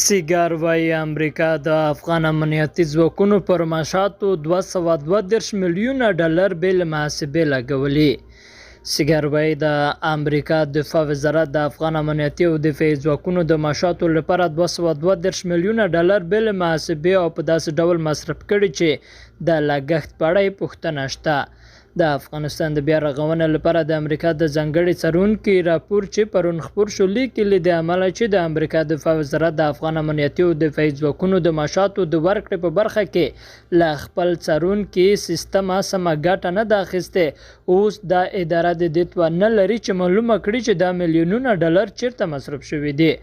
سیګار وايي، امریکا د افغان امنیتي ځواکونو پر معاشاتو 232 میلیونه ډالر بې له محاسبې لګولي. سیګار وايي، د امریکا دفاع وزارت د افغان امنیتي او دفاعي ځواکونو د معاشاتو لپاره 232 میلیونه ډالر بې له محاسبې او په داسې ډول مصرف کړي چې د لګښت په اړه یې پوښتنه شته. د افغانستان د بیا رغونې لپاره د امریکا د ځانګړي څارونکي راپور چې پرون خپور شو لیکي، له دې امله چې د امریکا دفاع وزارت د افغان امنیتي او دفاعي ځواکونو د معاشاتو د ورکړې په برخه کې له خپل څارونکي سیستمه سمه ګټه نه ده اخیستې، اوس دا اداره د دې توان نه لري چې معلومه کړي چې دا میلیونونه ډالر چېرته مصرف شوي دي.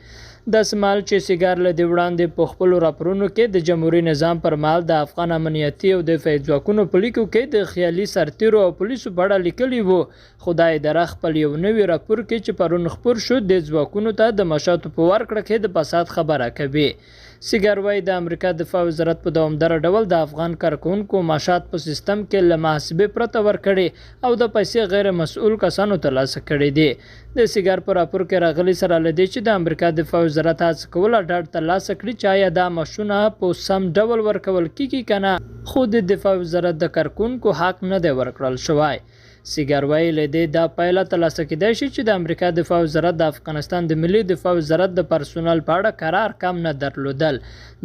داسې مهال چې سیګار له دې وړاندې په خپلو راپورونو کې د جمهوري نظام پر مهال د افغان امنیتي او دفاعي ځواکونو په لیکو کې د خیالي سرتیرو او پولیسو په اړه لیکلي وو، خو دا اداره خپل یو نوي راپور کې چې پرون خپور شو، دې ځواکونو ته د معاشاتو په ورکړه کې د فساد خبره کوي. سیګار وايي، د امریکا دفاع وزارت په دوامداره ډول د افغان کارکوونکو معاشات په سیستم کې له محاسبې پرته ورکړي او د پیسې غیر مسؤل کسانو ترلاسه کړي دي. د سیګار په راپور کې راغلي، سره له دې چې د امریکا دفاع وزارت هڅه کوله ډاډ ترلاسه کړي چې آیا دا معاشونه په سم ډول ورکول کیږي که نه، خو د دفاع وزارت د کارکوونکو حق نه دی ورکړل شوی. سیګار وايي، له دې دا پایله ترلاسه کېدای شي چې د امریکا دفاع وزارت د افغانستان د ملي دفاع وزارت د پرسونل په اړه کره ارقام نه درلودل،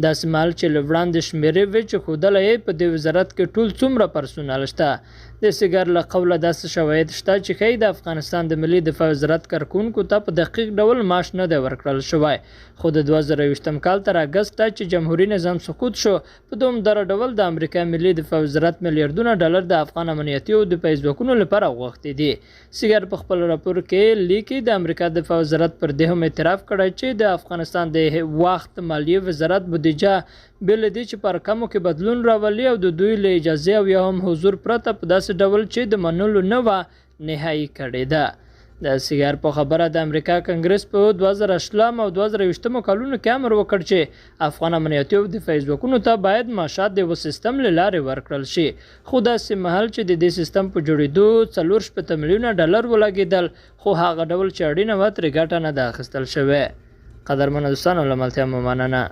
داسې مهال چې له وړاندې شمېرې وې چې ښودله یې په دې وزارت کې ټول څومره پرسونل شته. د سیګار له قوله داسې شواهد شته چې ښيي د افغانستان د ملي دفاع وزارت کارکوونکو ته په دقیق ډول معاش نه دی ورکړل شوی، خو د 2021 کال تر اګسټه چې جمهوري نظام سقوط شو، په دوامداره ډول د امریکا ملي دفاع وزارت میلیاردونه ډالر د افغان امنیتي او دفاعي ځواکونو لپاره غوښتي دي. سیګار په خپل راپور کې لیکي، د امریکا دفاع وزارت پر دې هم اعتراف کړی چې د افغانستان د وخت مالیې وزارت بودیجه بې له دې چې په ارقامو کې بدلون راولي او د دوی له اجازې او یا هم حضور پرته په داسې ډول چې د منلو نه وه نهایي کړې ده. د سیګار په خبره د امریکا کانګرس په 2020 او 2021 کالونو کې امر وکړ چې افغان امنیتي او دفاعي ځواکونو ته باید معاشات د یوه سیستم له لارې ورکړل شي، خو داسې مهال چې د دې سیستم په جوړېدو 64 میلیونه ډالر ولګېدل، خو هغه ډول چې اړینه وه ترې ګټه نه ده اخیستل شوې. قدرمنو دوستانو، له ملتیا مو مننه.